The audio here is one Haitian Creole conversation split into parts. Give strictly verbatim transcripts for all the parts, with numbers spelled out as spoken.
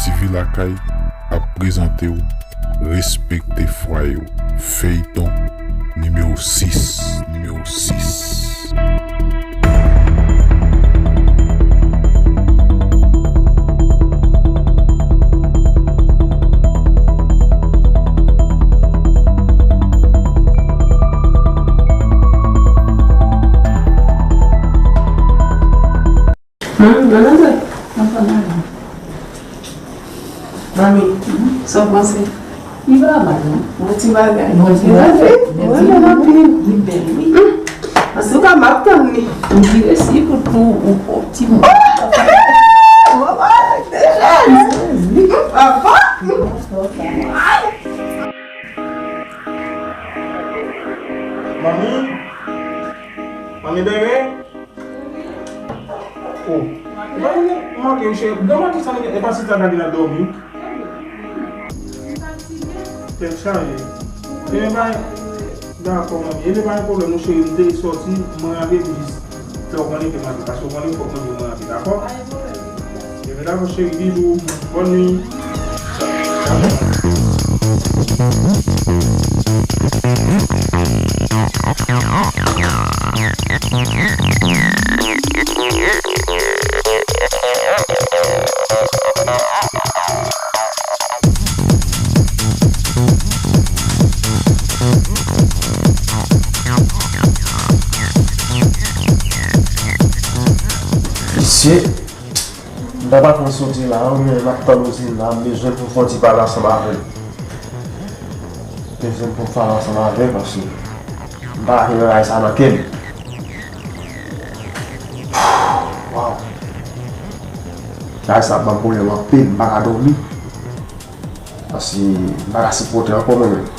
T V Lakay ap prezante w Respekte Fwaye w, feyton nimewo sis, nimewo sis. Hmm, nan nan dwe. Nan fò nan. Mami, sa w panse? Li pa mal, non. Bon ti bagay. Bon ti bagay. Mwen renmen l anpil. Li bèl, wi. Hmm. Antouka, m ap tann li. Ou vire si pou tou ou, ou ti moun. Oh! Mama, deja. Papa. Mami. Mami bebe. Oh. Mwen manke w cheri. Granmadi sa, e pa sista Dani nan dòmi. Tèt chaje. Ebyen, pa dakò, manmi. Ebyen, pa gen pwoblèm, non, cheri. M te sòti, mwen ale, m jis fè w konnen ke m ale. Paske w konnen fòk mwen di w mwen ale, dakò? Ebyen, dakò, cheri. Bizou. Bòn nwi. Mesye, m ta pa fin soti la, wi, men m ap tann Rosine la, m bezwen pou m fè yon ti pale ansanm avè l. M bezwen pou m pale ansanm avè l, paske m pa ka kenbe bagay sa nan kè m. Waw. Bagay sa ap ban m pwoblèm anpil, m pa ka dòmi. Paske m pa ka sipòte ankò mwen menm.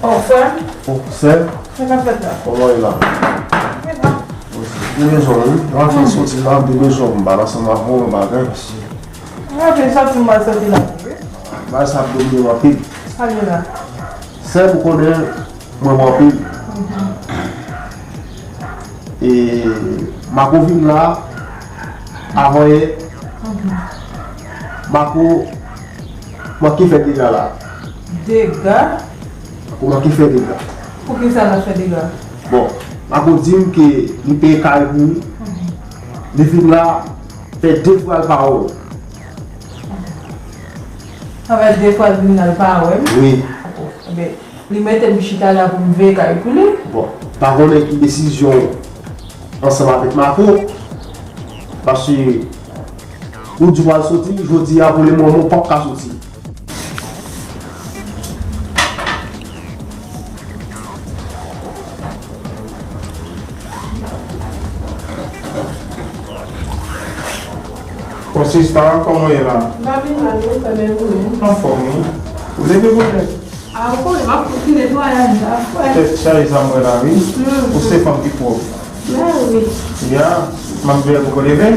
Oh, frè m. Oh, sè m. Sa k ap fèt la? Kòman w ye la? Mwen la. Ou bezwen m, wi. Mwen fè soti la, m te bezwen m pale ansanm avè w yon bagay, paske. Mwen fè soti, m al soti la. Bagay sa ap domine m anpil. Sa gen la? Sè m, ou konnen, mwen renmen w anpil. E Marco vin la, avanyè. Marco manke fè dega la. Dega? Marco manke fè dega. Poukisa l ap fè dega? Bon, Marco di m ke li peye kay pou ou. Li vin la, fè de fwa l pa wè w. Sa fè de fwa l vin la, l pa wè m? Wi. Bon, enben, li mete m chita la pou m veye kay pou li. Bon, pa konnen ki desizyon w ansanm avèk Marco, paske ou di w pral soti, jodi a pou le moman w p ap ka soti. Bon, sista, kòman w ye la? M pa pi mal non, frè, men ou menm? Anfòm, wi. Ou leve bonè? A, ou konnen, m ap fouti netwayaj la, frè. Tèt chaje sa m wè la, wi. Hmm. Ou se fanm ki pwòp. Ya, wi. Ya, manmzèl poko leve?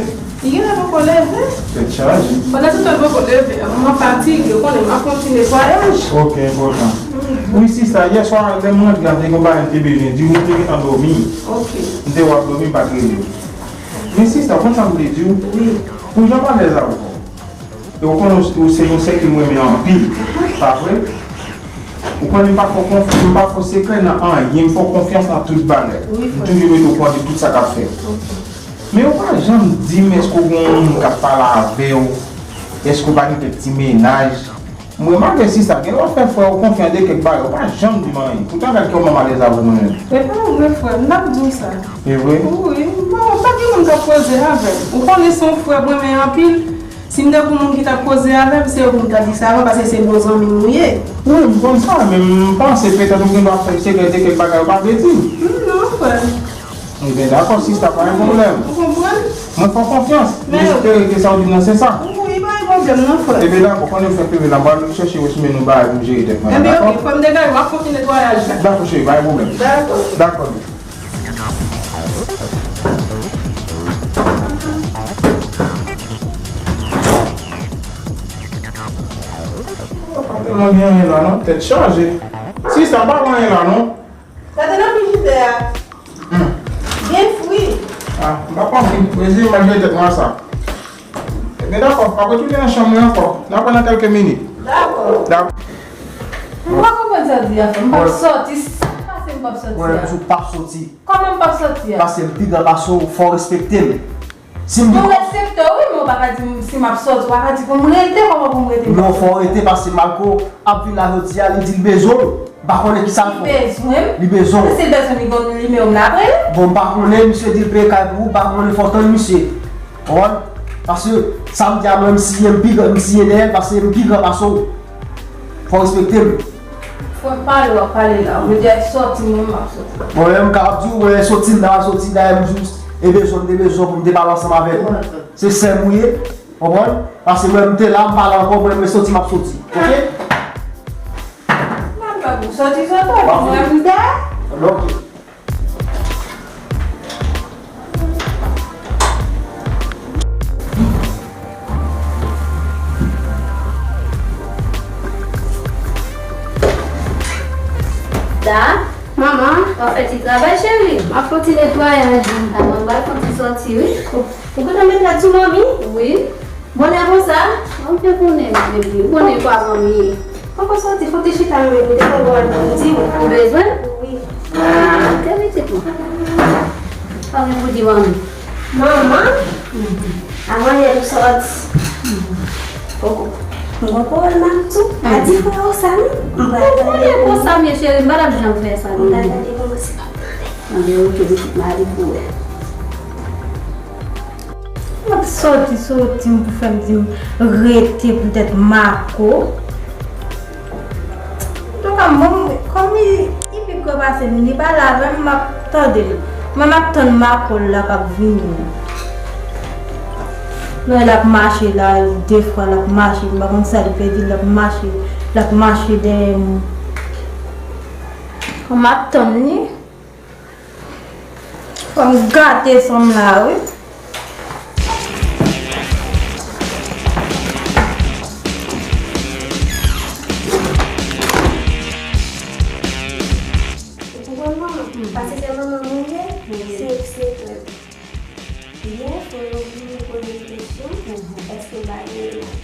Li genlè poko leve. Tèt chaje. Pandan se tan l poko leve, mwen fatige, ou konnen, m ap fè yon ti netwayaj. Ok, enpòtan. Mhm. Wi, sista, yè swa, lè m rantre a, te gen yon bagay m te bezwen di w, ou te gentan dòmi. Ok. M te wè w ap dòmi, m pa t rele w. Men sista, ou konn sa m vle di w? Wi. Pou jan m alèz avè w. E ou konnen ou, ou se yon sè ke m renmen anpil, pa vre? Ou konnen m pa fè w konf-, m pa fè w sekrè nan anyen, m fè w konfyans nan tout bagay. Wi, frè. M toujou mete w okouran de tout sa k ap fèt. Ok. Men ou pa janm di m èske w gen yon moun k ap pale avè w, èske w pa gen kèk ti mennaj. M remake sista, genlè w ap fè frè w konfyans de kèk bagay, ou pa janm di m anyen. Poutan gad kòman m alèz avè w mwen menm. E pa vre, frè m, m t ap di w sa. E vre? Wi, bon, pa gen moun k ap koze avè m. Ou konnen se yon frè m renmen anpil. Si m te gen moun ki t ap koze avè m, se ou pou m ta di sa avan, paske se bon zanmi m ou ye. Wi, m konn sa, men m panse petèt ou gen dwa fè m sekrè de kèk bagay ou pa vle di m. Hmm, non, frè. Ebyen, dakò, sista, pa gen pwoblèm. Ou konprann? Mwen fè w konfyans. M espere ke sa w di m nan se sa. Wi, pa gen pwoblèm, non, frè. Ebyen, dakò, konnen m fè pere la, m pral chèche wè si m jwenn yon bagay pou m jere tèt mwen la, dakò? Ebyen, ok, frè m, degaje, w ap fè yon ti netwayaj la. Dakò, cheri, pa gen pwoblèm. Dakò. Dakò. Pa tèlman gen anyen la non, tèt chaje. Sista, pa gen anyen la non. Gade nan frijidè a. M ap anvi, mezire m al jere tèt mwen a sa. Ebyen, dakò, m ap retounen nan chanm mwen ankò. N ap wè nan kèlke minit. Dakò. Dakò. M pa konprann sa w di a, frè. M p ap sòti. Sa k pase m p ap sòti a? Mwen menm, si w p ap sòti. Kòman m p ap sòti a? Paske m pi gran pase w, fò w respekte m. Si m di. Mwen respekte w, wi, men w pa ka di m si m ap sòti, w pa ka di pou m rete, kòman pou m rete? Non, fò w rete, paske Marco ap vin la jodi a, li di l bezwen w. M pa konnen kisa l fè. Li bezwen m? Li bezwen w. Si l bezwen m, li gon nimewo m la vre? Bon, m pa konnen, misye di l peye kay pou ou, m pa konnen, fò w tann misye. Konprann? Paske sa m di a mwen, m siyen, m pi gran, m siyen dèyè l, paske m pi gran pase w. Fò w respekte m. Fò w pale, w ap pale la. Ou di a sòti, mwen, m ap sòti. Bon, lè m kapab di w, mwen sòti, m ta pral sòti, dayè m jis te bezwen, m te bezwen pou m te pale ansanm avèk ou. Se sè m ou ye, konprann? Paske mwen, m te la, m pale ankò, mwen, mwen sòti, m ap sòti. Oke? M ap ba pou sòti, sòti, mwen, m dèyè. Ok. Da, manman, w ap fè ti travay, cheri? M ap fè ti netwayaj, wi. Avan m pral fè ti sòti, wi. Ou, ou gentan met rad sou manmi? Wi. Bonè konsa? Mwen te konnen, baby. Ou konnen kòman m ye. Poko sòti, fò te chita yon minit, te fè bò al pou di w. Ou bezwen? Wi. Ah, te pitit mwen. Sa gen pou di manmi? Manman? Avan yè nou sòti. Poko. M gon pawòl m ap di w. Pa di frè w sa non. M pral tande. Ou konnen konsa m ye, cheri, m pa t ap janm fè sa non. M pral tande kòman se p ap tande. Anben, ok, pitit mari pou wè. M ap sòti, sòti, m pou fè m di m rete poutèt Marco. Antouka, bon, kòm li, li pi gran pase m, li pale avè m, m ap tande l. Mwen, m ap tann Marco la k ap vini. Lè l ap mache la, defwa l ap mache, m pa konn sa l pèdi, l ap mache, l ap mache dèyè m. M ap tann li. Fò m gate san m la, wi. Ou konprann manman? Paske se manman mwen ye, se, se frè m. Yè, frè m vini poze m kesyon, èske m pa gen menaj?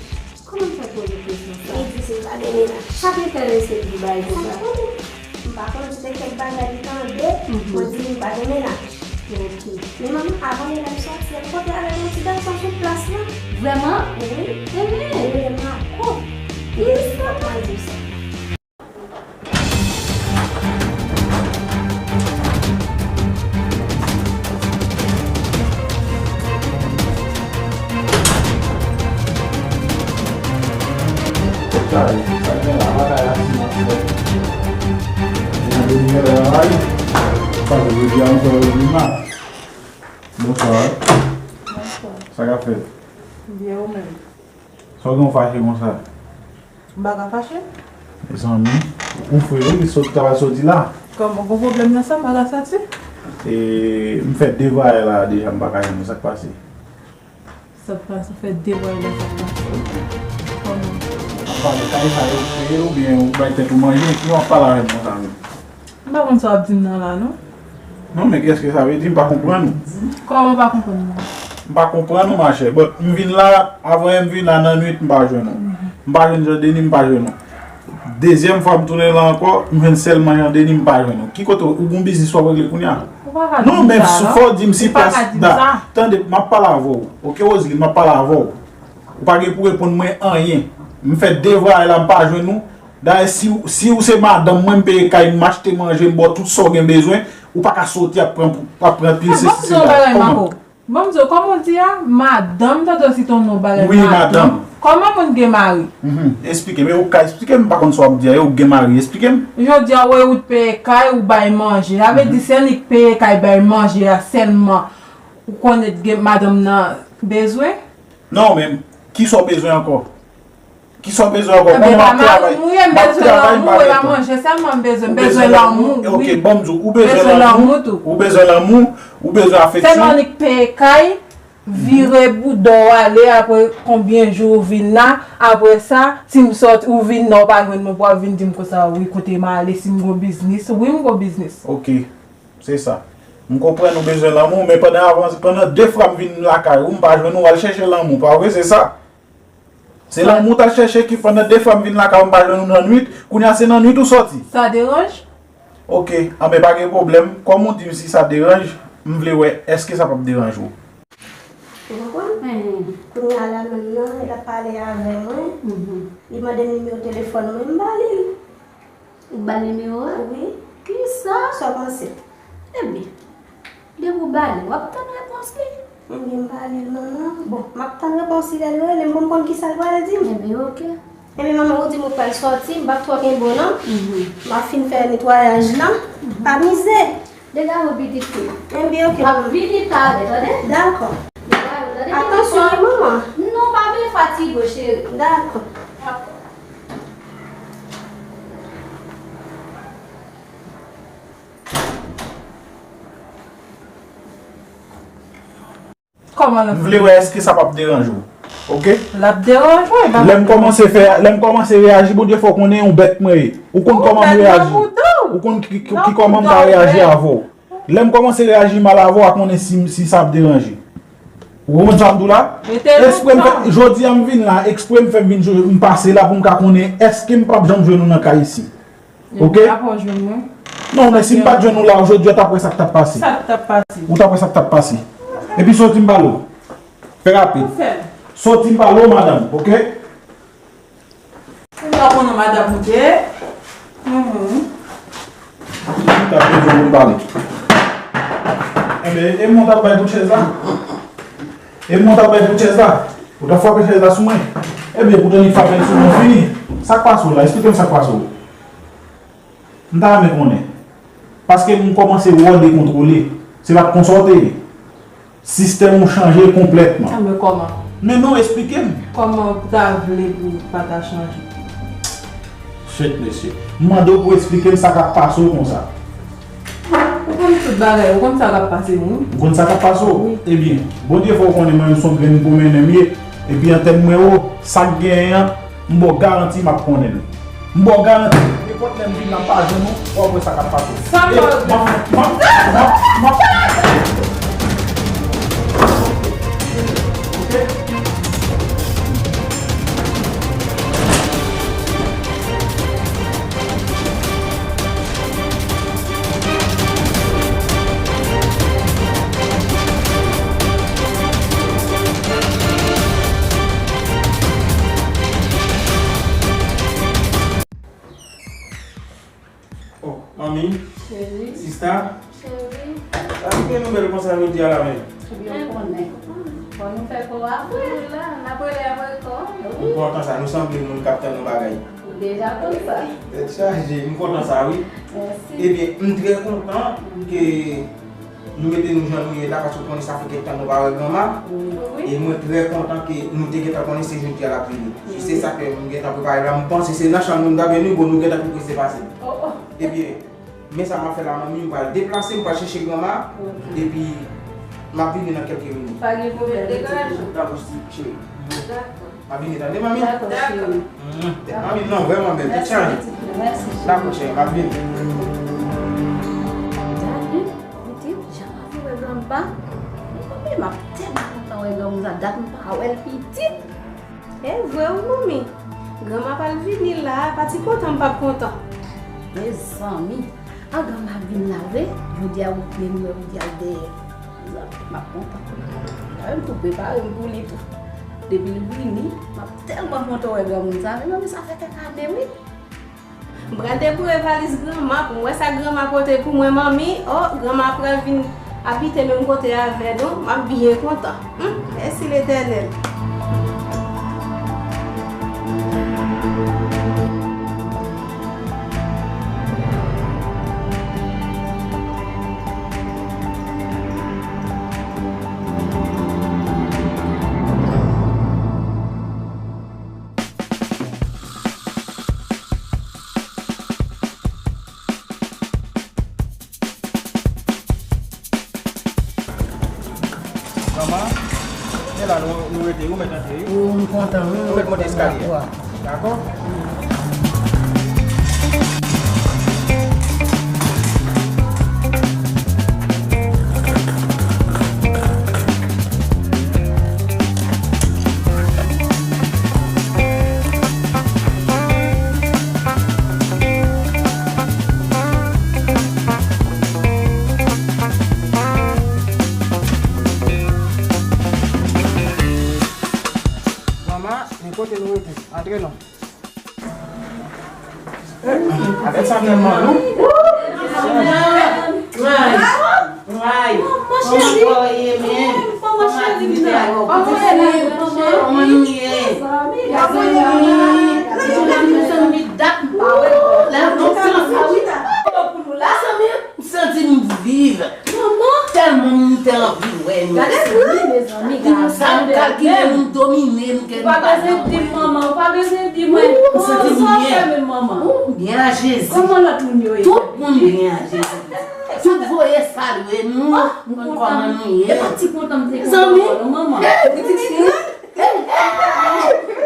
Kòman m fè poze kesyon sa? Li di si m pa gen menaj. Sa ki fè mesye di bagay konsa? Sa m konnen. M pa konnen, se te kèk bagay li tande, mwen di li m pa gen menaj. Ok. Men manman, avan yè lè m sòti, m kontre avèk yon ti gason sou plas la. Vrèman? Wi. Ebyen. Li rele Marco. Li di m pa di w sa. Sa gen la, bagay la, si mwen fè. Mwen vin gen la, pa de jodi a, m fè yo vin la. Bonswa. Bonswa. Sa k ap fèt? Byen, ou menm? Sa w gen w fache konsa? M pa ka fache. Mezanmi, ou fre wi, sot travay soti la. Kòman, gon pwoblèm nan sa, m pa ka soti? E, m fè de vwayaj la deja, m pa ka jwenn ou, sa k pase? Sa k pase, ou fè de vwayaj la, sa k pase? Kòman? M ap pale kay sa yo kreye oubyen ou bay tèt ou manje, ki w ap pale avè m konsa menm? M pa konn sa w ap di m nan la, non. Non, men kiyès ke sa vle di? M pa konprann ou. Kòman w pa konprann mwen? M pa konprann ou, machè. But, m vin la, avan yè m vin la nan nwit, m pa jwenn ou. M pa jwenn Jean Denis, m pa jwenn ou. Dezyèm fwa m tounen la ankò, m jwenn sèlman Jean Denis, m pa jwenn ou. Ki kote ou, ou gon biznis w ap regle kounye a? Ou pa ka di m sa, non. Non, men fò w di m si plas da. Tande, m ap pale avè w. Oke, Roseline, m ap pale avè w. Ou pa gen pou reponn mwen anyen. M fè de vwayaj la, m pa jwenn ou. Dayè, si, si ou se madanm mwen, m peye kay, m achte manje, m ba w tout sa w gen bezwen, ou pa ka soti ap pran, ap pran pil sesi sela. Kòman? Ban m di w, kòman w di a? Madanm, tande w site yon non bagay, wi, madanm. Kòman moun gen mari? Mhm. Esplike m, e ou ka esplike m, m pa konn sa w ap di a, e ou gen mari, esplike m. Jodi a, ou wè ou t peye kay, ou bay manje. Sa vle di se li k peye kay, bay manje a sèlman ou konnen gen madanm nan bezwen? Non, men kisa w bezwen ankò? Kisa w bezwen ankò? Kòman m ap travay? M ap travay, m pa gen tan. Manje sèlman m bezwen, m bezwen lanmou, wi. Ok, ban m di w, ou bezwen lanmou, ou bezwen lanmou, ou bezwen afeksyon. Sèlman li k peye kay, vire bouda w ale, apre konbyen jou ou vin la, apre sa, si m sòti, ou vin la, ou pa jwenn mwen, pou w ap vin di m konsa, wi, kote m ale, si m gon biznis, wi, m gon biznis. Ok, se sa. M konprann ou bezwen lanmou, men pandan avan, pandan de fwa m vin lakay ou, m pa jwenn ou, w al chèche lanmou, pa vre, se sa? Se lanmou w t al chèche ki pandan de fwa m vin lakay ou, m pa jwenn ou nan nwit, kounye a se nan nwit ou sòti. Sa deranj? Ok, anben pa gen pwoblèm. Kòm ou di m si sa deranj, m vle wè èske sa p ap deranje w. Ou konprann? Kounye a la menm nan, l ap pale avè mwen. Li mande m nimewo telefòn mwen, m ba li l. Ou ba l nimewo a? Wi. Kisa? Sa w panse? Ebyen, depi w ba li, w ap tann repons li. Ebyen, m ba li l, manman. Bon, m ap tann repons li lè l rele m pou m konn kisa l pral di m. Ebyen, ok. Ebyen, manman, ou di m ou pral sòti, m p ap twò kenbe w non. M ap fin fè netwayaj lan. Pa mize. Degaj ou pitit fi. Ebyen, ok. M ap vini talè, tande? Dakò. Degaj ou, tande? Atansyon, wi, manman. Non, pa vin fatige w, cheri. Dakò. Kòman l ap... M vle wè èske sa p ap deranje w. Ok? L ap deranje w, e pa... Lè m kòmanse fè, lè m kòmanse reyaji, Bondye fè w konnen yon bèt mwen ye. Ou konn kòman m reyaji. Ou konn ki, ki, ki kòman m ka reyaji avè w. Lè m kòmanse reyaji mal avè w, a konnen si, si sa ap deranje. Ou konprann sa m di w la? Ekspre m fè, jodi a m vin la, ekspre m fè m vin, m pase la pou m ka konnen èske m p ap janm jwenn ou nan kay isi. Ok? Apre w jwenn mwen. Non, men si m pa t jwenn ou la jodi a, w t ap wè sa k t ap pase. Sa k t ap pase? Ou t ap wè sa k t ap pase. Epi soti m pale w. Fè rapid. Ou fè l. Soti m pale w, madanm, ok? Ou pa konnen madanm ou te. Mhm. Ou t ap bezwen pou m pale. Enben, e mwen w t ap bay bout chèz la? E mwen w t ap bay bout chèz la? Ou t ap frape chèz la sou mwen? Ebyen, pou tande frape l sou mwen, fini. Sa k pase w la? Esplike m sa k pase w. M ta renmen konnen. Paske m kòmanse wè w dekontwole. Se pa t konsa w te ye. Sistèm ou chanje konplètman. Enben, kòman? Men non, esplike m. Kòman w ta vle pou m pa ta chanje? Shit, mesye. M mande w pou w esplike m sa k ap pase w konsa. Ou konn tout bagay, ou konn sa k ap pase m, wi. Ou konn sa k ap pase w? Wi. Ebyen, Bondye fè w konnen mwen menm se yon grenn pwomennen m ye. Epi antèn mwen wo, sa k genyen an, m ba w garanti m ap konnen l. M ba w garanti, nenpòt lè m vin la m pa jwenn ou, w ap wè sa k ap pase. Sa m ba w... Oh, manmi. Cheri. Sista. Cheri. Sa ki gen nouvèl konsa jodi a la menm? Ebyen, ou konnen. Bon, nou fè kò apre. Nou la, n ap rele apre kò. M kontan sa, nou sanble moun k ap tann yon bagay. Ou deja konn sa. Tèt chaje, m kontan sa, wi. Mèsi. Ebyen, m trè kontan ke nou mete nou jan nou ye la, paske w konnen sa fè kèk tan nou pa wè granma. Wi. E mwen trè kontan ke nou te gentan konnen se jodi a l ap vini. Wi. Se sa ke m gentan prepare la. M panse se nan chanm nou m ta vini, bon, nou gentan pi prese pase m. Oh, oh. Ebyen, men sa m ap fè la, manmi, m pral deplase, m pral chèche granma. Ok. Epi, m ap vini nan kèlke minit. Pa gen pwoblèm. Dakò, cheri. Dakò. M ap vini tande, manmi. Dakò, cheri. Mm, tèt manmi, non, vrèman bèl, tèt chaje. Mèsi, cheri. Dakò, cheri, m ap vini. Gade, pitit, jan m ap wè granpa. Mwen menm, m ap tèlman kontan wè granmoun sa, dat m pa wè l pitit. E vre wi, manmi. Granma pral vini la, pa ti kontan m p ap kontan. Mezanmi, a granma ap vin la vre? Jodi a ou vle m wè ou di al dèyè. Mezanmi, m ap kontan. Mwen menm tou prepare m pou li tou. Depi l vini, m ap tèlman kontan wè granmoun sa. Mezanmi, sa fè kèk ane wi. M pral deboure valiz granma pou m wè sa granma pote pou mwen, manmi. O, granma pral vin abite menm kote avè nou. M ap byen kontan. Hum, mèsi Letènèl. Granma, e la nou, nou rete, ou mèt antre wi. Ou mèt monte eskalye a. Dakò? Dakò. Kote nou rete? Antre non. Avèk sa tèlman lou. Ay, ay. Kòman w ye menm? Kòman aktivite a yo? Kòman nou ye? Mezanmi, mezanmi, dat m pa wè. La, non, sa, sa, wi. Pou nou la, zanmi. M santi m viv. Manman! Tèlman m te anvi wè nou. Gade, wi, mezanmi, gade. Sa m kalkile, m domine, m gen. Ou pa bezwen di m, manman, ou pa bezwen di mwen. M santi m byen. Ou byen a Jezi. Kòman lòt moun yo ye? Tout moun byen a Jezi. Tout voye salye nou. M kontan. Kòman nou ye? E pa ti kontan m te kontan, non, manman. Pitit fi.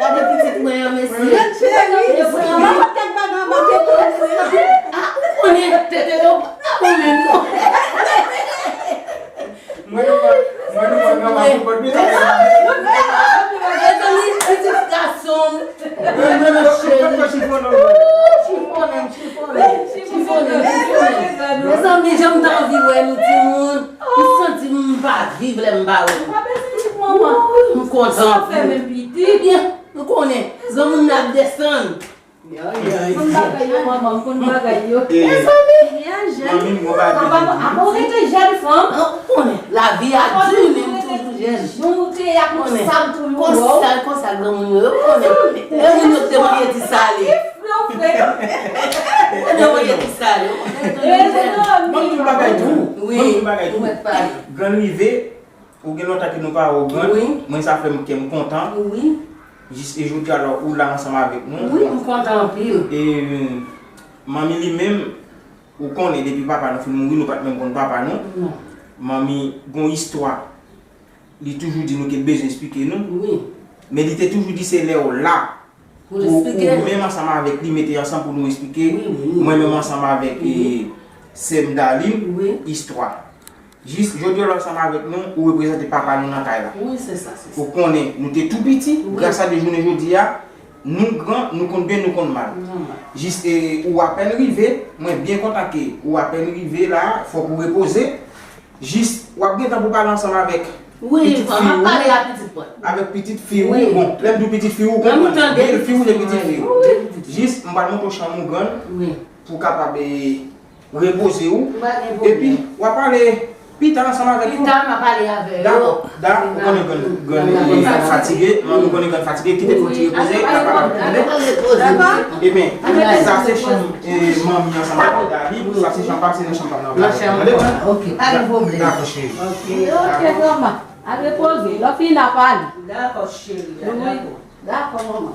Gade pitit mwen an, mesye. Gade cheri. Manman, kèk bagay anba pye tou, mesye. Ah, ou konnen tete yo pa bon menm non. Mwen nou pa, mwen nou pa nan la pou pot pitit. Mezanmi, pitit gason m. Mwen, mwen, mwen, cheri. Chifonnen, chifonnen. Chifonnen, chifonnen. Mezanmi, jan m t anvi wè nou timoun. M santi m pa viv lè m pa wè nou. Ou pa bezwen di manman. M kontan. Sa fè menm pitit. Ebyen, m konnen. Granmoun nan ap desann. Ay, ay. M konn bagay yo, manman, m konn bagay yo. Mezanmi. Manmi, m gon bagay. Apa, apa w rete jèn fanm? Ou konnen, lavi a di, men m toujou jèn. Jan w te ap yon sab tou yo. Konsa, konsa granmoun yo, ou konnen. E moun yo te mande ti sale. Yo fre. Yo te mande ti sale. Mezanmi. Ban m di w bagay tou. Wi. Ban m di w bagay tou. Grann rive, ou gen lontan ke nou pa wè w, grann. Wi. Mwen sa fè m kè m kontan. Wi. Jis e jodi a la, ou la ansanm avèk nou. Wi, m kontan anpil. E, manmi li menm, ou konnen depi papa nou fin mouri, nou pa t menm konn papa nou. Non. Manmi gon istwa. Li toujou di nou ke l bezwen esplike nou. Wi. Men li te toujou di se lè w la pou ou menm ansanm avèk li mete ansanm pou nou esplike mwen menm ansanm avèk, e, sè m Darline, istwa. Jis jodi a la ansanm avèk nou, ou reprezante papa nou nan kay la. Wi, se sa, se sa. Ou konnen nou te tou piti, gras a Dye jounen jodi a, nou gran, nou konn byen, nou konn mal. Jis, e, ou apèn rive, mwen byen kontan ke ou apèn rive la, fòk ou repoze. Jis, w ap gen tan pou pale ansanm avèk pitit fi w. Wi, m ap pale a pitit mwen. Avèk pitit fi w. Wi. Bon, lè m di w pitit fi w, ou konprann. Bèl fi w, se pitit fi w. Wi. Jis, m pral montre w chanm ou grann pou w kapab, e, repoze w. M pa gen pwoblèm. Epi, w ap pale pita ansanm avèk yo. Pita, m ap pale avè yo. Dakò, dakò. Ou konnen grann, grann, e, fatige. Manmi konnen grann fatige. Kite pou ti repoze. Wi. Dakò. Ebyen, sa se chanm, e, manmi ansanm avèk David. Sa se chanm pa, se nan chanm pa nan. Nan chanm pa. Tande? Ok, pa gen pwoblèm. Dakò, cheri. Ok, ok, manman. Al repoze. Lè w fini, n a pale. Dakò, cheri. Wi. Dakò. Dakò, manman.